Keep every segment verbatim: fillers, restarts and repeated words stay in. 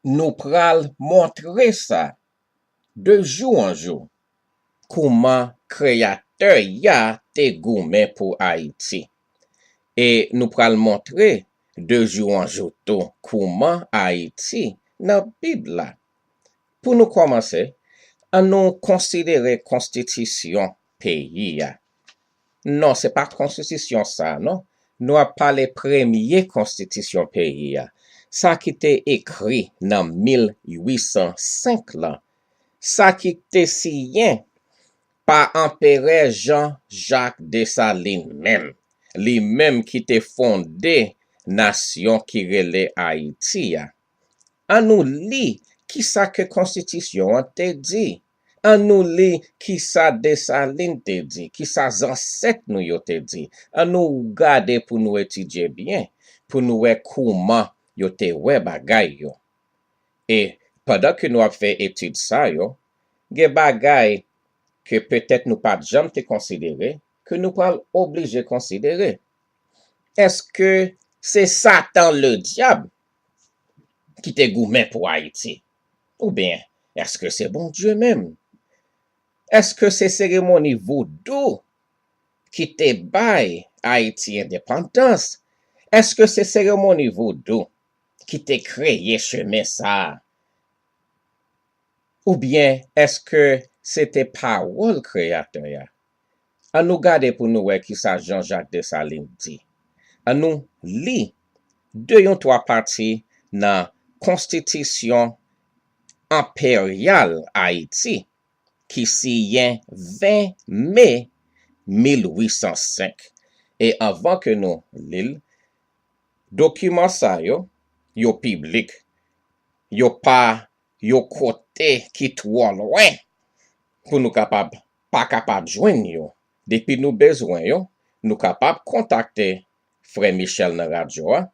Nou pral montre sa de jou an jou, kouman Kreyatè a te goumen pou Ayiti. E nou pral montre de jou an jou tou kouman Ayiti nan Bib la. Pou nou kòmanse, ann nou konsidere konstitisyon peyi a. Non, se pa konstitisyon sa a, non. Nou ap pale premye konstitisyon peyi a. Sa ki te ekri nan mil uit san senk lan. Sa ki te siyen pa Anperè Jean Jacques Dessalines menm. Li menm ki te fonde nasyon ki rele Ayiti a. Ann nou li kisa ke konstitisyon an te di. Ann nou li kisa Desalin te di, kisa zansèt nou yo te di. Ann nou gade pou nou etidye byen, pou nou wè kouman yo te wè bagay yo. E pandan ke nou ap fè etid sa yo, gen bagay ke petèt nou pa t janm te konsidere, ke nou pral oblije konsidere. Èske se Satan Ledyab ki te goumen pou Ayiti? Oubyen, èske se Bondye menm? Èske se seremoni voudou ki te bay Ayiti endepandans? Èske se seremoni voudou ki te kreye chemen sa a? Oubyen èske se te pawòl Kreyatè a? Ann nou gade pou nou wè kisa Jean Jacques Dessalines di. Ann nou li de yon twa pati nan Konstitisyon Anperyal Ayiti ki siyen ven me mil uit san senk. E anvan ke nou li l, dokiman sa yo, yo piblik. Yo pa yon kote ki twò lwen pou nou kapab pa kapab jwenn yo. Depi nou bezwen yo, nou kapab kontakte frè Michel nan radyo a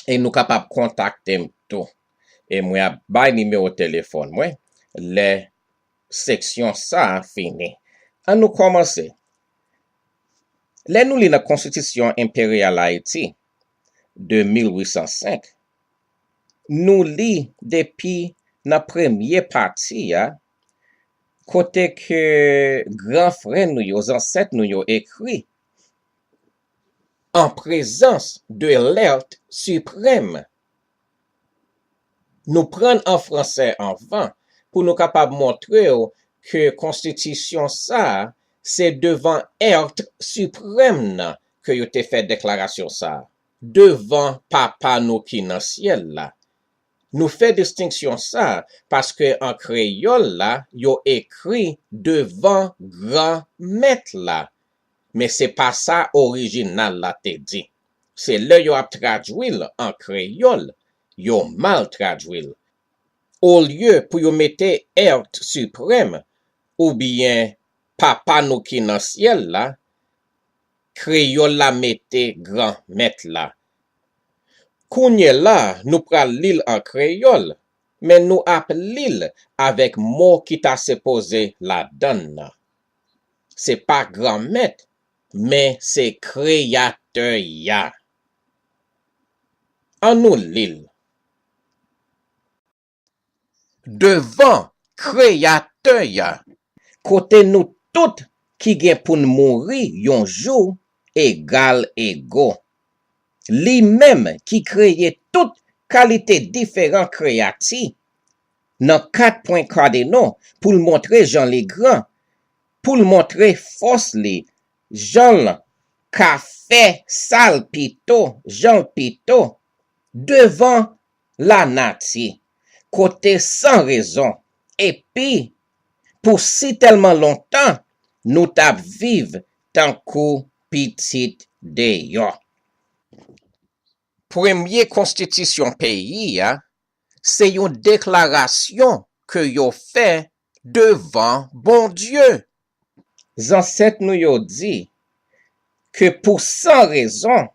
e nou kapab kontakte m tou. E mwen ap bay nimewo telefòn mwen lè seksyon sa a fini. Ann nou kòmanse. Lè nou li nan Konstitisyon Enperyal Ayiti de mil uit san senk, nou li depi nan premye pati a, kote ke gran frè nou yo, zansèt nou yo ekri, en présence de l'Être suprême. Nou pran l an fransè anvan pou nou kapab montre w ke konstitisyon sa a, se devan Être Suprême nan ke yo te fè deklarasyon sa a, devan Papa nou ki nan syèl la. Nou fè distenksyon sa a paske an kreyòl la, yo ekri devan Granmèt la. Men se pa sa orijinal la te di. Se lè yo ap tradui l an kreyòl, yo mal tradui l. Olye pou yo mete Être Suprême oubyen Papa nou ki nan syèl la, kreyòl la mete Granmèt la. Kounye la, nou pral li l an kreyòl, men nou ap li l avèk mo ki ta sipoze ladan l nan. Se pa Granmèt, men se Kreyatè a. Ann nou li l. Devan Kreyatè a, kote nou tout ki gen pou n mouri yon jou egal ego. Li menm ki kreye tout kalite diferan kreyati nan kat pwen kadino pou l montre jan li gran, pou l montre fòs li, jan l ka fè sa l pito, jan l pito, devan lanati, kote san rezon, epi pou si tèlman lontan nou t ap viv tankou pitit deyò. Premye konstitisyon peyi a, se yon deklarasyon ke yo fè devan Bondye. Zansèt nou yo di ke pou san rezon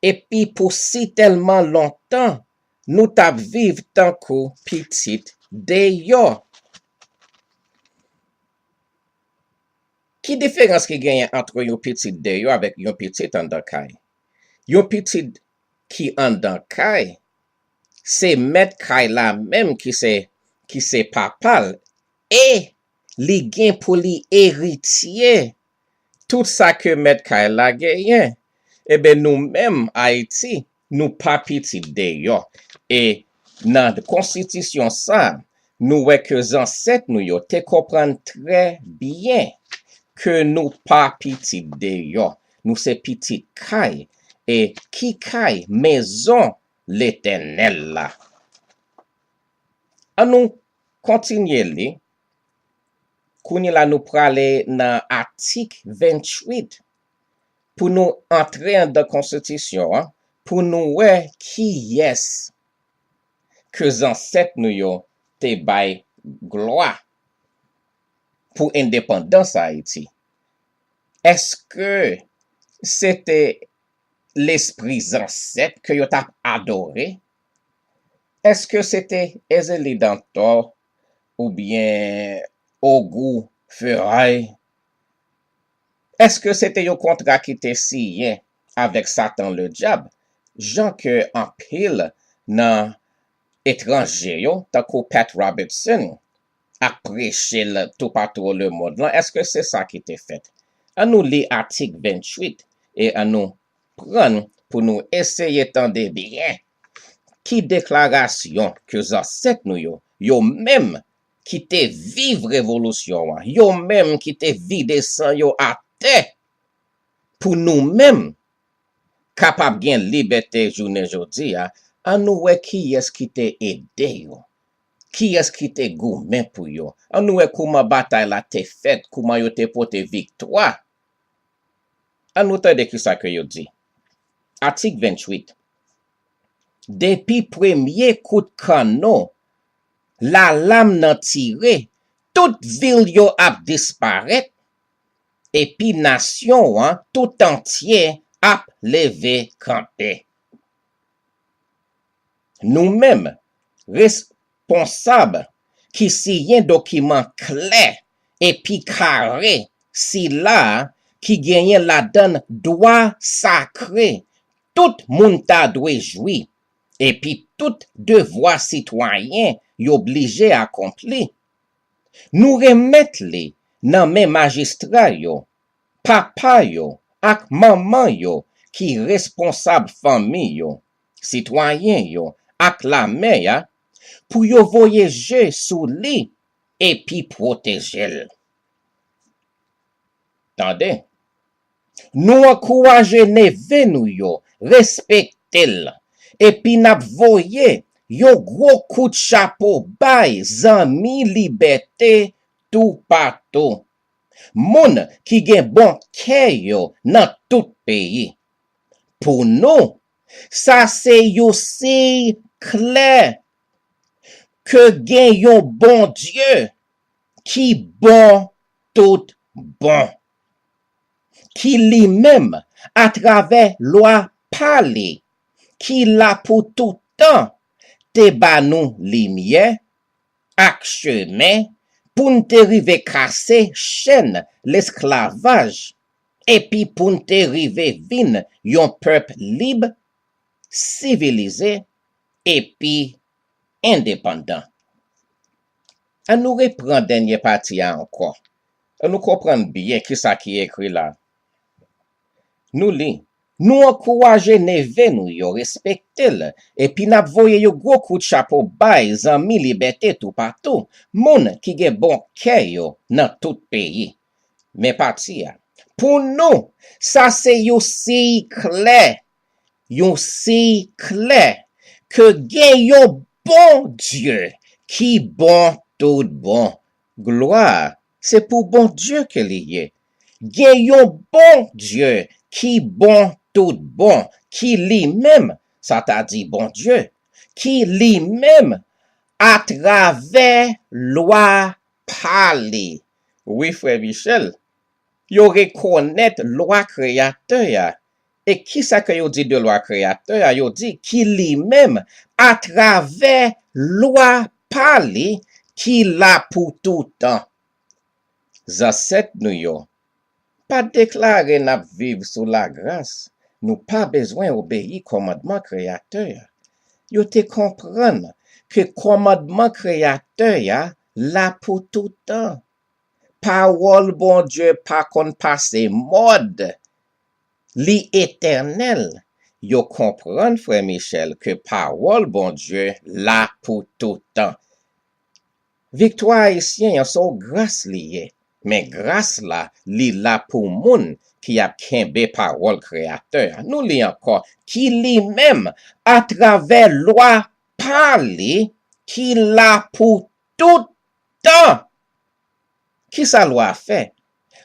epi pou si tèlman lontan, nou t ap viv tankou pitit deyò. Ki diferans ki genyen ant yon pitit deyò avèk yon pitit anndan kay? Yon pitit ki anndan kay, se mèt kay la menm ki se, ki se papa l, e li gen pou li eritye tout sa ke mèt kay la genyen. Eben, nou menm, Ayiti, nou pa pitit deyò. E nan konstitisyon sa, nou wè ke zansèt nou yo te konprann trè byen ke nou pa pitit deyò. Nou se pitit kay. E ki kay? Mezon Letènèl la. An nou kontinye li. Kounye la, nou prale nan atik venntuit pou nou antre anndan konstitisyon an, pou nou wè kiyès ke zansèt nou yo te bay glwa pou endepandans Ayiti. Èske se te lespri zansèt ke yo t ap adore? Èske se te Ezeli Dantò oubyen Ogou Feray? Èske se te yon kontra ki te siyen avèk Satan Ledyab, jan ke anpil nan etranje yo, tankou Pat Robertson, ap preche l toupatou lemonn lan? Èske se sa ki te fèt? An nou li atik venntuit e an nou pran pou nou eseye tande byen ki deklarasyon ke zansèt nou yo, yo menm ki te viv revolisyon an, yo menm ki te vide san yo atè pou nou menm kapab gen libète jounen jodi a, an nou wè kiyès ki te ede yo, kiyès ki te goumen pou yo, an nou wè kouman batay la te fèt, kouman yo te pote viktwa. An nou tande kisa ke yo di. Atik venntuit. Depi premye kout kannon, lalam nan tire, tout vil yo ap disparèt, epi nasyon an toutantye ap leve kanpe. Nou menm, responsab ki siyen dokiman klè epi kare sila a ki genyen ladan l dwa sakre tout moun ta dwe jwi, epi tout devwa sitwayen yo blije akonpli. Nou remèt li nan men majistra yo, papa yo ak manman yo ki responsab fanmi yo, sitwayen yo ak lame a, pou yo voye je sou li epi pwoteje l. Tande, nou ankouraje neve nou yo respekte l, epi n ap voye yon gwo kout chapo bay zanmi libète toupatou, moun ki gen bon kè yo nan tout peyi. Pou nou, sa se yon siy klè ke gen yon Bondye ki bon tout bon, ki li menm, atravè lwa pa li, ki la pou tout tan, te ba nou limyè ak chemen pou n te rive kase chèn lesklavaj, epi pou n te rive vin yon pèp lib, sivilize, epi endepandan. An nou repran dènye pati a ankò. An nou konprann byen kisa ki ekri la. Nou li, nou ankouraje neve nou yo respekte l, epi n ap voye yon gwo kout chapo bay zanmi libète toupatou, moun ki gen bon kè yo nan tout peyi. Men pati a. Pou nou, sa se yon siy klè, yon siy klè ke gen yon Bondye ki bon tout bon. Glwa, se pou Bondye ke li ye. Gen yon Bondye ki bon tout bon, ki li menm, sa ta di Bondye, ki li menm, atravè lwa pa li. Wi, frè Michel, yo rekonèt lwa Kreyatè a. E kisa ke yo di de lwa Kreyatè a? Yo di ki li menm, atravè lwa pa li, ki la pou toutan. Zansèt nou yo pa deklare n ap viv sou lagras, nou pa bezwen obeyi kòmandman Kreyatè a. yo te konprann ke kòmandman Kreyatè a la pou toutan. Pawòl Bondye pa konn pase mòd. Li etènèl. Yo konprann, frè Michel, ke pawòl Bondye la pou toutan. Viktwa ayisyen an se yon gras li ye, men gras la, li la pou moun ki ap kenbe pawòl Kreyatè a. Nou li ankò, ki li menm, atravè lwa pa li, ki la pou tout tan. Kisa lwa a fè?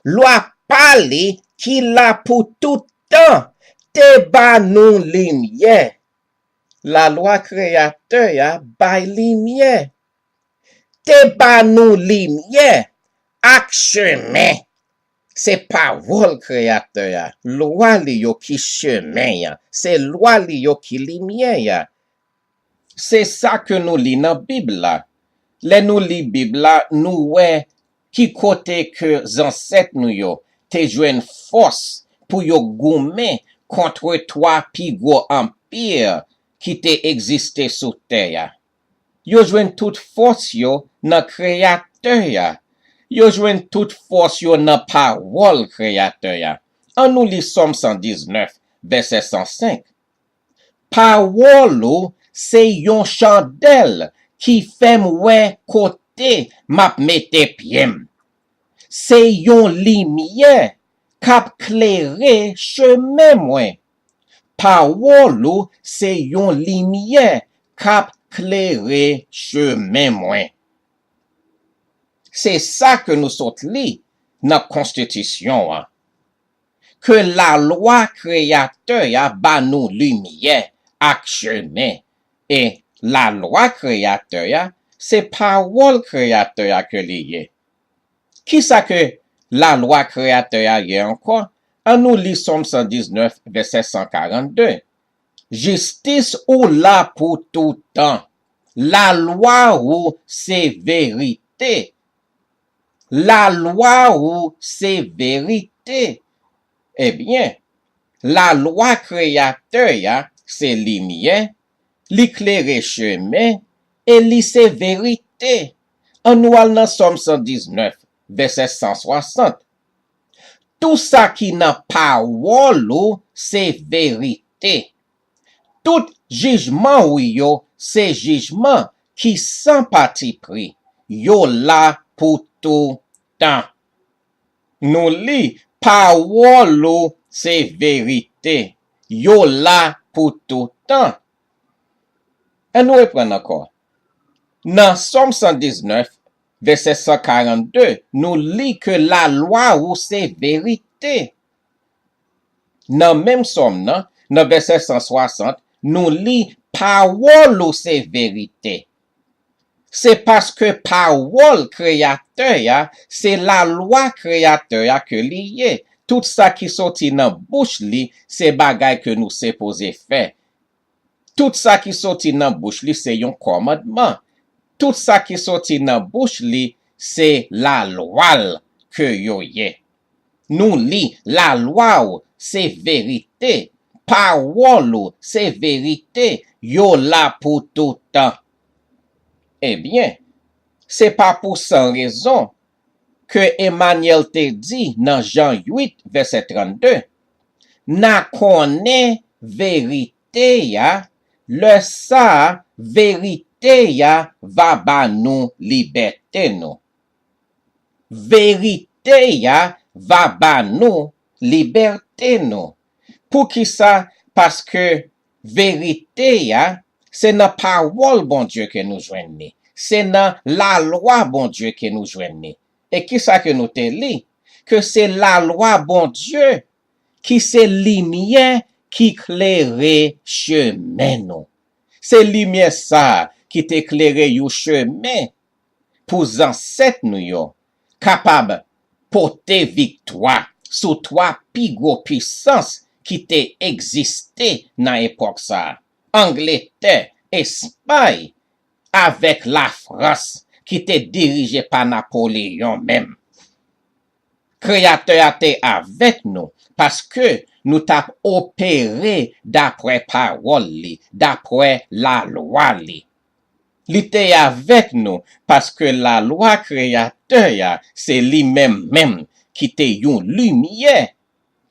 Lwa pa li ki la pou tout tan te ba nou limyè. Lalwa Kreyatè a bay limyè. Te ba nou limyè ak chemen. Se pawòl Kreyatè a, lwa li yo ki chemen an, se lwa li yo ki limyè a. Se sa ke nou li nan Bib la. Lè nou li Bib la, nou wè ki kote ke zansèt nou yo te jwenn fòs pou yo goumen kont twa pi gwo anpi ki te egziste sou tè a. Yo jwenn tout fòs yo nan Kreyatè a. Yo jwenn tout fòs yo nan pawòl Kreyatè a. Ann nou li Sòm san diznèf, vèsè san senk. Pawòl ou se yon chandèl ki fè m wè kote m ap mete pye m. Se yon limyè k ap klere chemen mwen. Pawòl ou se yon limyè k ap klere chemen mwen. Se sa ke nou sot li nan konstitisyon an. Ke lalwa Kreyatè a ba nou limyè ak chemen. E lalwa Kreyatè a, se pawòl Kreyatè a ke li ye. Kisa ke lalwa Kreyatè a ye ankò? Ann nou li Sòm san diznèf, vèsè san karannde. Jistis ou la pou toutan. Lalwa ou se verite. Lalwa ou se verite. Ebyen, lalwa Kreyatè a se limyè, li klere chemen e li se verite. Ann nou al nan Sòm san diznèf, vèsè san swasant. Tou sa ki nan pawòl ou se verite. Tout jijman ou yo se jijman ki san patipri. Yo la pou toutan. Nou li, pawòl ou se verite. Yo la pou toutan. Ann nou reprann ankò. Nan Sòm san diznèf, vèsè san karannde, nou li ke lalwa ou se verite. Nan menm Sòm nan, nan vèsè san swasant, nou li, pawòl ou se verite. Se paske pawòl Kreyatè a, se lalwa Kreyatè a ke li ye. Tout sa ki soti nan bouch li, se bagay ke nou sipoze fè. Tout sa ki soti nan bouch li se yon kòmandman. Tout sa ki soti nan bouch li se lalwa l ke yo ye. Nou li, lalwa ou se verite, pawòl ou se verite, yo la pou toutan. Ebyen, se pa pou san rezon ke Emanyèl te di nan Jan uit, vèsè trannde, n a konnen verite a, lè sa a, verite a va ba nou libète nou. Verite a va ba nou libète nou. Poukisa? Paske verite a, se nan pawòl Bondye ke nou jwenn li. Se nan lalwa Bondye ke nou jwenn li. E kisa ke nou te li? Ke se lalwa Bondye ki se limyè ki klere chemen nou. Se limyè sa a ki te klere yon chemen pou zansèt nou yo kapab pote viktwa sou twa pi gwo pisans ki te egziste nan epòk sa a, Angletè, Espay, avèk Lafrans ki te dirije pa Napoleyon menm. Kreyatè a te avèk nou, paske nou t ap opere dapre pawòl li, dapre lalwa li. Li te avèk nou paske lalwa Kreyatè a se li menm menm ki te yon limyè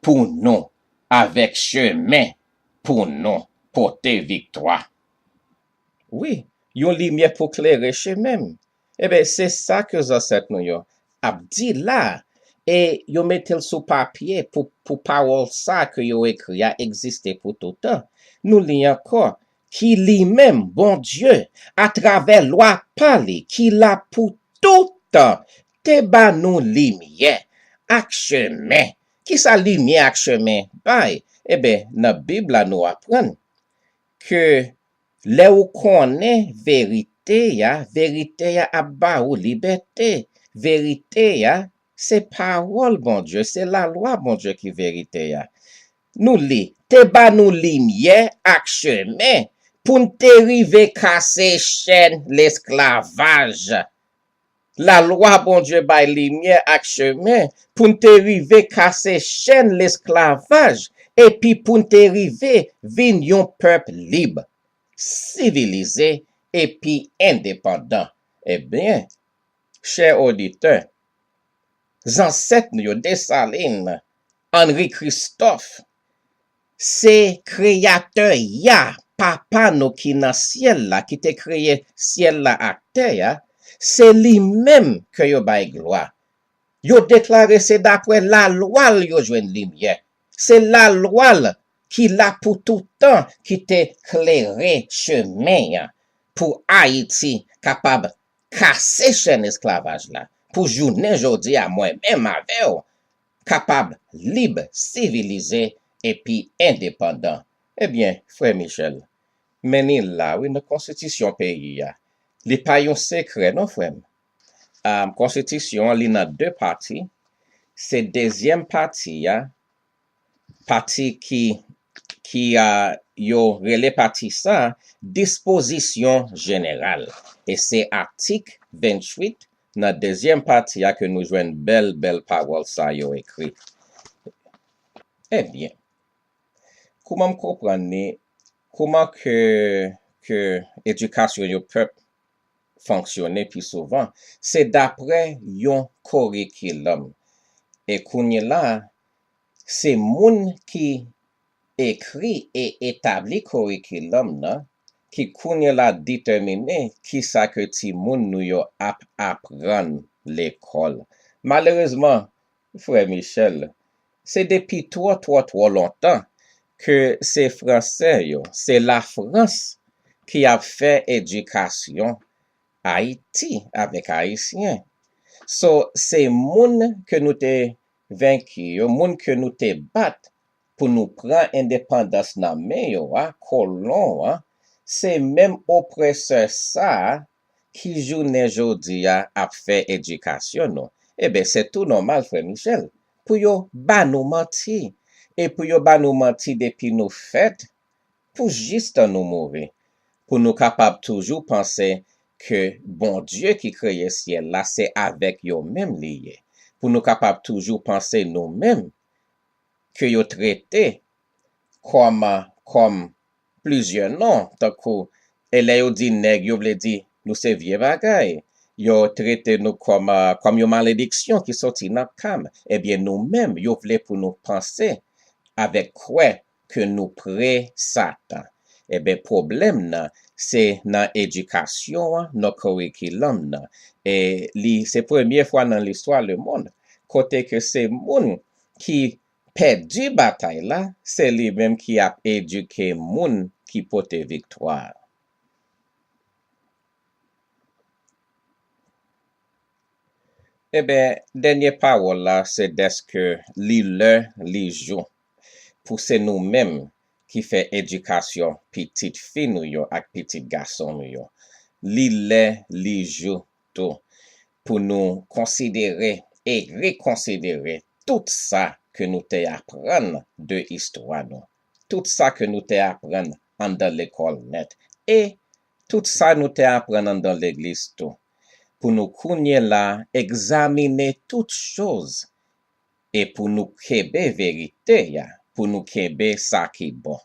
pou nou, avèk chemen pou nou pote viktwa. Wi, yon limyè pou klere chemen m. Eben, se sa ke zansèt nou yo ap di la, e yo mete l sou papye pou, pou pawòl sa ke yo ekri a egziste pou toutan. Nou li ankò, ki li menm, Bondye, atravè lwa pa li, ki la pou toutan, te ba nou limyè ak chemen. Kisa limyè ak chemen bay? Eben, nan Bib la, nou aprann ke lè ou konnen verite a, verite a ap ba ou libète. Verite a, se pawòl Bondye, se lalwa Bondye ki verite a. Nou li, te ba nou limyè ak chemen pou n te rive kase chèn lesklavaj. Lalwa Bondye bay limyè ak chemen pou n te rive kase chèn lesklavaj epi pou n te rive vin yon pèp lib, sivilize epi endepandan. Ebyen, chè oditè, zansèt nou yo, Desalin, Anri Kristòf, se Kreyatè a, Papa nou ki nan syèl la, ki te kreye syèl la ak tè a, se li menm ke yo bay glwa. Yo deklare se dapre lalwa l yo jwenn limyè. Se lalwa l ki la pou toutan ki te klere chemen an pou Ayiti kapab kase chèn esklavaj la, pou jounen jodi a, mwen menm avè w kapab lib, sivilize epi endepandan. Ebyen, frè Michel, men li la, wi, nan konstitisyon peyi a. Li pa yon sekrè, non, frè m. Ah, konstitisyon an, li nan de pati. Se dezyèm pati a, pati ki, ki a, yo rele pati sa, dispozisyon jeneral. E se atik venntuit nan dezyèm pati a ke nou jwenn bèl, bèl pawòl sa yo ekri. Ebyen, kouman m konprann li, kouman ke, ke edikasyon yon pèp fonksyone pi souvan, se dapre yon korikilòm. E kounye la, se moun ki ekri e etabli korikilòm nan ki kounye la detèmine kisa ke timoun nou yo ap aprann lekòl. Malerezman, frè Michel, se depi twò, twò, twò lontan ke se Fransè yo, se Lafrans ki ap fè edikasyon Ayiti avèk Ayisyen. So, se moun ke nou te venki yo, moun ke nou te bat pou nou pran endepandans nan men yo a, kolon an, se menm opresè sa a ki jounen jodi a ap fè edikasyon nou. Eben, se tou nòmal, frè Michel, pou yo ba nou manti. E pou yo ba nou manti depi nou fèt, pou jistan nou mouri, pou nou kapab toujou panse ke Bondye ki kreye syèl la, se avèk yo menm li ye, pou nou kapab toujou panse nou menm ke yo trete kòm, kòm plizyè non, tankou, e lè yo di nèg, yo vle di nou se vye bagay, yo trete nou kòm, kòm yon malediksyon ki soti nan kam. Ebyen, nou menm, yo vle pou nou panse avèk kwè ke nou pre Satan. Eben, pwoblèm nan, se nan edikasyon an, nan korikilòm nan. E li, se premye fwa nan listwa lemonn, kote ke se moun ki pèdi batay la, se li menm ki ap edike moun ki pote viktwa a. Eben, dènye pawòl la, se dèske li lè, li jou pou se nou menm ki fè edikasyon pitit fi nou yo ak pitit gason nou yo. Li lè, li jou tou pou nou konsidere e rekonsidere tout sa ke nou te aprann de istwa nou, tout sa ke nou te aprann anndan lekòl nèt, e tout sa nou te aprann anndan legliz tou, pou nou kounye la egzamine tout choz, e pou nou kenbe verite a, pou nou kenbe sa ki bon.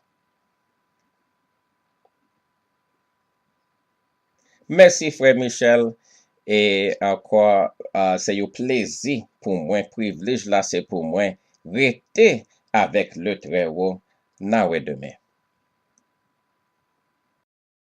Mèsi, frè Michel. E ankò, ah, se yon plezi pou mwen, privilèj la se pou mwen rete avèk le Très Haut. N a wè demen.